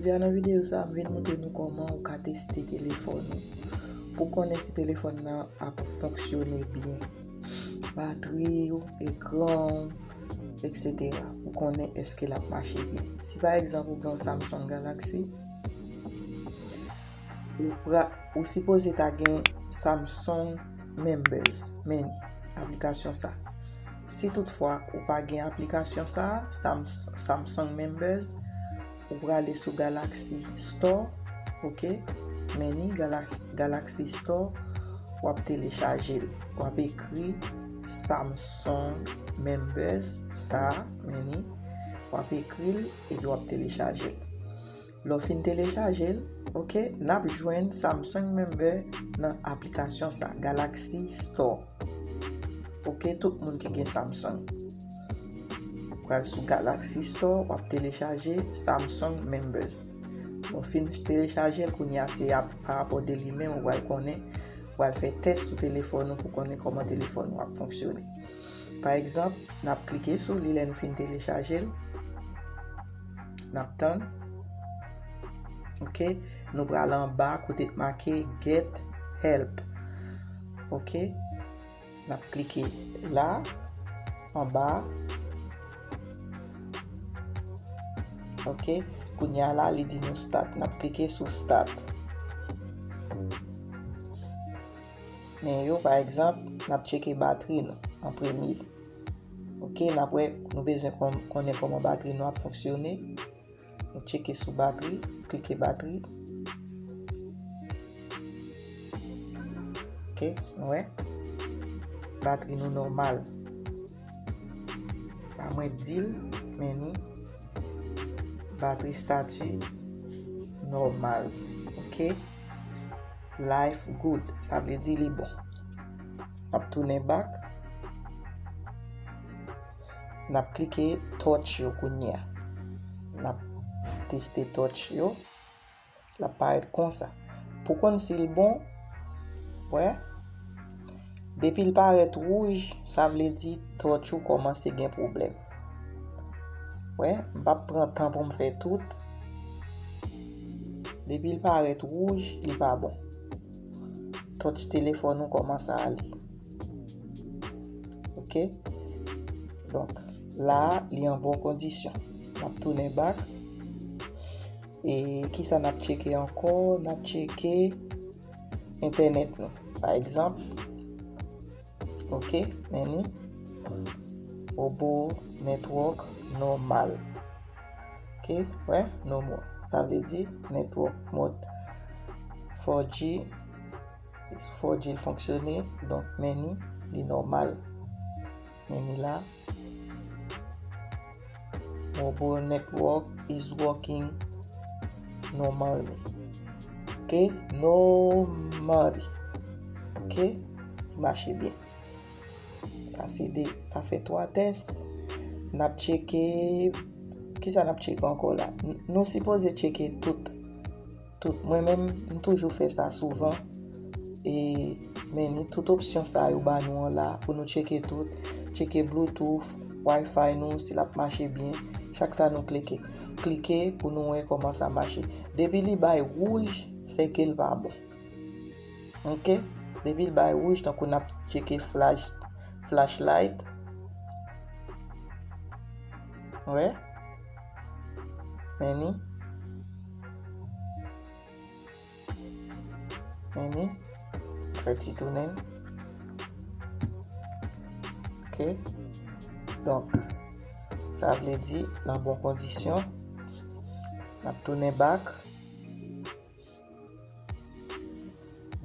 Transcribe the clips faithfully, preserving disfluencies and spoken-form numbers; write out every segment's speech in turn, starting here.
Jodi a nan videyo sa a, m vin montre nou kòman ou ka teste telefòn ou pou konnen si telefòn nan ap fonksyone byen. Batri w, ekran w, etsetera. Pou konnen èske l ap mache byen. Si pa egzanp ou gen yon Samsung Galaxy, ou pra, ou sipoze ta gen Samsung Members, men aplikasyon sa. Si toutfwa ou pa gen aplikasyon sa, Sam, Samsung Members, ou prale sou Galaxy Store, ok? Men ni Galaxy, Galaxy Store, w ap telechaje l. W ap ekri Samsung Members sa, men ni, w ap ekri l epi w ap telechaje l. Lè w fin telechaje l, ok, n ap jwenn Samsung Member nan aplikasyon sa, Galaxy Store. Ok, tout moun ki gen Samsung. Pral sou Galaxy Store, w ap telechaje Samsung Members. Lè w fin telechaje l, kounye a se ap, pa rapò de li menm, ou pral konnen, ou pral fè tès sou telefòn ou pou konnen kòman telefòn ou ap fonksyone. Pa egzanp, n ap klike sou li lè nou fin telechaje l. N ap tann. Ok, nou pral anba kote k make Get Help. Ok, n ap klike la, anba. Ok, kounye a la, li di nou Start. N ap klike sou Start. Men yo, pa egzanp, n ap tcheke batri nou an premye. Ok, n ap wè, nou bezwen kon, konnen kòman batri nou ap fonksyone. Nou tcheke sou batri, klike batri. Ok, nou wè. Batri nou nòmal. Pa mwen k di l, men ni batri stati nòmal. Ok. Life good, sa vle di li bon. N ap tounen back. N ap klike touch yo kounye a. N ap teste touch yo. L ap parèt konsa. Pou konn si l bon, wè, depi l parèt wouj, sa vle di touch ou kòmanse gen pwoblèm. Wè, m p ap pran tan pou m fè tout. Depi l parèt wouj, li pa bon. Touch telefòn ou kòmanse ale. Ok? Donk, la, li an bon kondisyon. N ap tounen back. E kisa n ap tcheke ankò? N ap tcheke entènèt nou. Pa egzanp, ok, men ni Mobo Network nòmal. Ok, wè, nòmal. Sa vle di network mode four G. Sou four G l fonksyone, donk men ni, li nòmal. Men ni la. Mobile network is working normally. Ok, normally. Ok, li mache byen. Sa se de, sa fè twa tès. N ap tcheke, kisa n ap tcheke ankò la? N, nou sipoze tcheke tout. Tout. Mwen menm, m toujou fè sa souvan. E, men ni tout opsyon sa yo ba nou an la pou nou tcheke tout. Tcheke Bluetooth, Wi-Fi nou, si l ap mache byen. Chak sa nou klike. Klike pou nou wè kòman sa mache. Depi li bay wouj, se ke l pa bon. Ok? Depi l bay wouj, tankou n ap tcheke flash, flashlight. Wè? Men ni. Men ni. Fè ti tounen. Ok. Donk, sa vle di, nan bon kondisyon. N ap tounen back.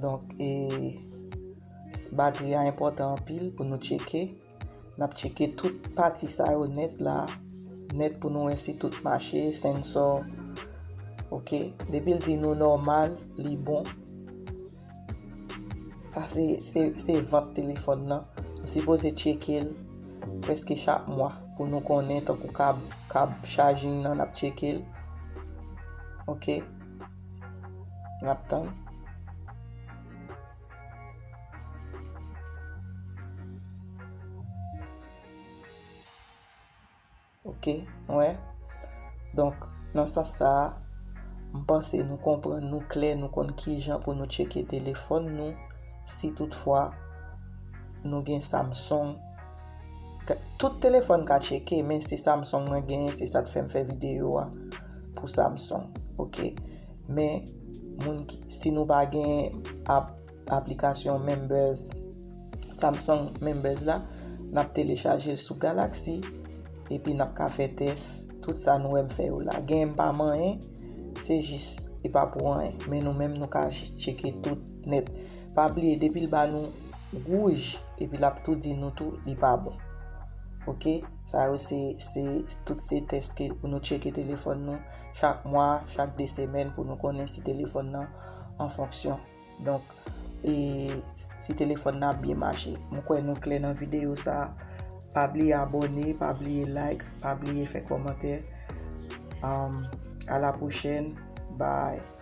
Donk, e, batri a enpòtan anpil pou nou tcheke. N ap tcheke tout pati sa yo nèt la, nèt pou nou wè si tout mache, sensò. Ok, depi l di nou nòmal, li bon. Sa se, se, se vant telefòn nan. Nou sipoze tcheke l prèske chak mwa pou nou konnen tankou kab, kab charging nan, n ap tcheke l. Ok. N ap tann. Ok, wè. Donk, nan sans sa a, M panse nou konprann, nou klè, nou konn kijan pou nou tcheke telefòn nou. Si toutfwa nou gen Samsung, tout telefòn ka tcheke, men se Samsung mwen genyen, se sa k fè m fè videyo a pou Samsung, oke? Men moun ki, si nou pa gen ap, aplikasyon Members, Samsung Members la, n ap telechaje l sou Galaxy, epi n ap ka fè tès tout sa nou wè m fè yo la. Genyen m pa manyen, se jis, li pa pou anyen. Men nou menm, nou ka jis tcheke tout nèt. Pa bliye, depi l ba nou wouj, epi l ap tou di nou tou, li pa bon. Oke? Sa yo se, se, tout se tès ke pou nou tcheke telefòn nou chak mwa, chak de semèn pou nou konnen si telefòn nan an fonksyon. Donk, e, si telefòn nan ap byen mache. Mwen kwè nou klè nan videyo sa. Pa bliye abòne, pa bliye like, pa bliye fè kòmantè. Um, à la prochaine. Bye.